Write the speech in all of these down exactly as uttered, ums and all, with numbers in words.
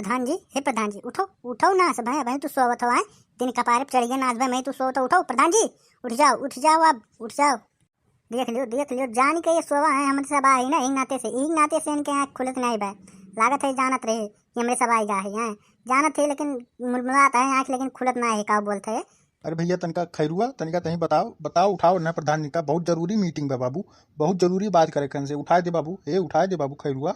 प्रधान जी, हे प्रधान जी, उठो, उठो ना, सब भाई, भाई तू सोवत हो, आए? दिन कपारे पे चढ़ गया नाच भाई, मैं तू सोवत हो, उठो प्रधान जी, उठ जाओ, उठ जाओ, अब उठ जाओ। देख लियो, देख लियो, जान के ये सोवा है, हमरे सब आई ना, यही नाते से, यही नाते से इनके आँख खुलत नहीं बा। लागत है जानत रहे कि हमरे सब आई गा है, हैं? जानत है लेकिन मुलमुलात है आँख, लेकिन खुलत ना है, का बोलत है। अरे भैया, तनिका खैरुआ, तनिका तहीं बताओ, बताओ, उठाओ ना प्रधान जी का, बहुत जरूरी मीटिंग बा बाबू, बहुत जरूरी बात करे कन से, उठाए दे बाबू, ए उठाए दे बाबू खैरुआ।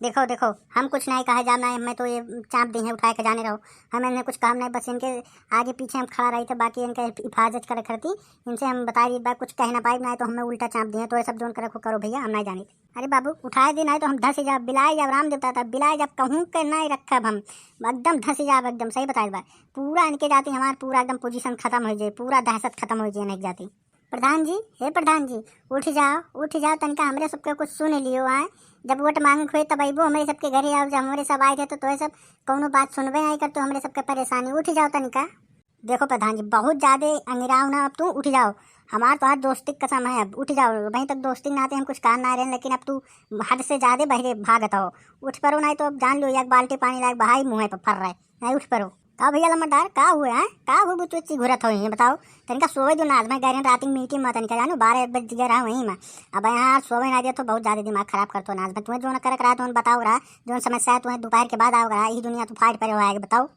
देखो, देखो, हम कुछ नहीं कहा जाब ना, हमें तो ये चाप दी है उठाए के जाने रहो, हम इन्हें कुछ काम नहीं, बस इनके आगे पीछे हम खड़ा रही थे, बाकी इनके हिफाजत करे खरती, इनसे हम बता दी बात, कुछ कह ना पाई ना, तो हमें उल्टा चाप दिए, तो ये सब जोन करे को करो भैया, हम नहीं जानी। अरे बाबू, उठाए दे, नहीं तो हम धंस जाब, बिलाए जाब, राम देवता था, बिलाए जाब, कहूँ के नहीं रखब हम, एकदम धंस जाब, एकदम सही बताए बा। पूरा इनके जाती हमार पूरा एकदम पोजीशन खत्म हो जाए, पूरा दहशत खत्म हो जाए इनके जाती। प्रधान जी, हे प्रधान जी, उठ जाओ, उठ जाओ, तनिका हमरे सबके कुछ सुन लियो आए। जब वोट मांगे के होई तब अइबो हमरे सबके घरे आओ, जब हमरे सब आए थे तो तोहे सब कौनो बात सुनबे नहीं कर, तो हमरे सबके परेशानी, उठ जाओ तनिका। देखो प्रधान जी, बहुत ज्यादा अंगिराव ना, अब तू उठ जाओ, हमार तोहार दोस्ती के कसम है, अब उठ जाओ। अबहीं तक दोस्ती के नाते हम कुछ कहा ना रहे, लेकिन अब तू हद से ज्यादा बहरे भागत हो। उठ परो, नहीं तो अब जान लो एक बाल्टी पानी लायक बहाई मुँह पर फर रहे, नहीं उठ परो। का भैया लम्बरदार, का हुए हैं? का हुए बुच्ची उच्ची घुरत हो ये बताओ? तनिका सोवे दो नाच भाई, गैरन रात की मीटिंग में तनिका जानो बारह एक बज गया रहा वहीं में। अब यहाँ सोवे ना दे तो बहुत ज्यादा दिमाग खराब करतो नाच भाई। तुम्हें जो न करक रहा, तुम्हें बताओ रहा, जो समस्या है तुम्हें दोपहर के बाद आओ रहा, यही दुनिया तो फाट पड़े हुआ है, बताओ।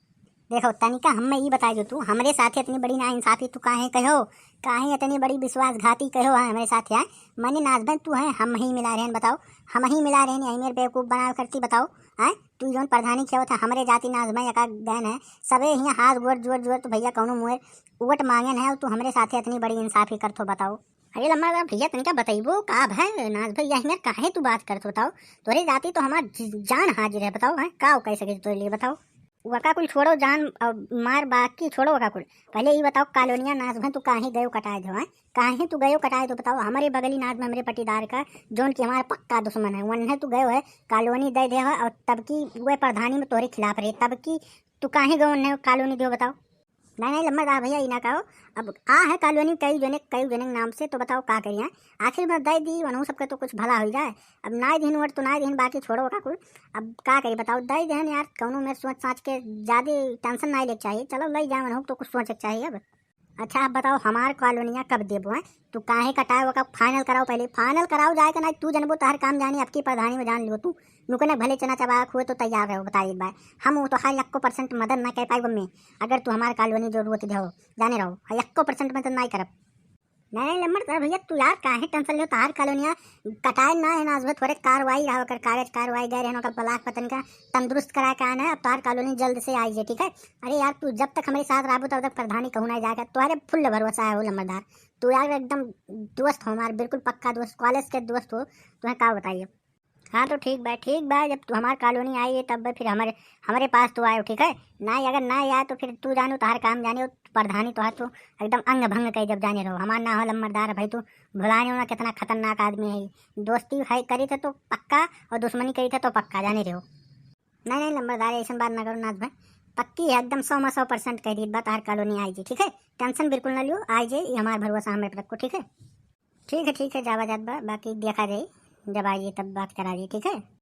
देखो तनिका हमें ई बताए जो तू हमरे साथे इतनी बड़ी नाइंसाफी तू काहे कहो, काहे इतनी बड़ी विश्वासघाती कहो है हमरे साथे, आए? मने नाच भाई तू है, हम ही मिला रहे हैं, बताओ, हम ही मिला रहे हैं, यही मेरे बेवकूफ बनावे करती, बताओ, आए? तू जौन प्रधानी खेवत है, हमरे जाति नाज में एका गैन है, सबे हियाँ हाथ गोड़ जोड़ जोड़, तो भैया कौनो मुँहे वोट मांगेन है, और तू हमरे साथे इतनी बड़ी इंसाफी करत हो, बताओ। अरे लम्बा भैया, तनिका बतइबो का भय नाज भैया, हियाँ काहे तू बात करत हो, बताओ? तोरे जाति तो हमार ज-, जान हाजिर है, बताओ, हैं? का कह सके तोरे लिए, बताओ? वका कुल छोड़ो जान, अब मार बाकी छोड़ो वका कुल। पहले ई बताओ, कॉलोनिया नाज में तू काहे गयो कटाए दो, हैं? काहे तू गयो कटाए दो, बताओ? हमरे बगली नाज में हमरे पट्टीदार का, जौन की हमारा पक्का दुश्मन है, वन्ने तू गयो है, कॉलोनी दे दे हो, और तब की वे प्रधानी में तोहरे खिलाफ रहे, तब की तू काहे गयो उन्हें कॉलोनी दियो, बताओ? नहीं, नहीं, लम्बा रहा भैया, ई ना कहो। अब आ है कॉलोनी कई जने, कई जने के नाम से, तो बताओ का करिए? आखिर में दे दी, वनहु सबके तो कुछ भला हो जाए। अब नाई दिन वोट तो नाई दिन, बाकी छोड़ो का कुल। अब का करी बताओ, दे देहन यार, कौनो में सोच साच के ज्यादा टेंशन नाई लेके चाहिए। चलो ले जाए, वनहु तो कुछ सोचे के चाहिए अब। अच्छा आप बताओ, हमार कॉलोनिया कब देबो हैं? तू काहे कटाए, ओका फाइनल कराओ पहले, फाइनल कराओ जाए के ना, तू जनबो तोहर काम जानी, अब की प्रधानी में जान लियो तू। नुकने भले चना चबाक हुए तो तैयार रहो, बता एक बार। हम वो तोहार यक्को परसेंट मदद ना कर पाई में, अगर तू हमार कॉलोनी जरूरत दे हो, जाने रहो, हाँ, यक्को परसेंट मदद ना ही करब। नहीं, नहीं, लम्बर, अरे भैया, तू यार काहे टेंशन लियो, तोहार कॉलोनिया कटाए ना है ना, आज थोड़े कार्रवाई रहा, ओकर कागज कार्रवाई गए रहन, ओकर ब्लॉक पतन का तंदुरुस्त करा के आना है, अब तोहार कॉलोनी जल्द से आई जे, ठीक है? अरे यार, तू जब तक हमारे साथ रहबो, तब तक प्रधानी कहूँ ना जाएगा, तुम्हारे फुल भरोसा है हो लम्बरदार। तू यार एकदम दोस्त हो हमार, बिल्कुल पक्का दोस्त, कॉलेज के दोस्त हो, तुम्हें का बताइए। हाँ तो ठीक बा, ठीक बा, जब तू हमार कॉलोनी आई है तब फिर हमारे, हमारे पास तू आयो, ठीक है? ना, अगर ना आया तो फिर तू जानो तोहार काम जाने, और प्रधानी तोहार तो एकदम अंग भंग कई जब जाने रहो। हमार ना हो लम्बरदार भाई, तू भुलाने हो ना कितना खतरनाक आदमी है। दोस्ती है करी थे तो पक्का और दुश्मनी करी थे तो पक्का, जाने रहो। नहीं, नहीं लम्बरदार, ऐसन बात ना करो नाथ भाई, पक्की है एकदम, सौ में सौ परसेंट कह दी बात, तोहार कॉलोनी आई जी, ठीक है? टेंशन बिल्कुल ना लियो, आई जे, ये हमार भरोसा हमें पे रखो, ठीक है? ठीक है, ठीक है, जावा जात बा, बाकी देखा जाई, जब आइए तब बात करा जाई, ठीक है?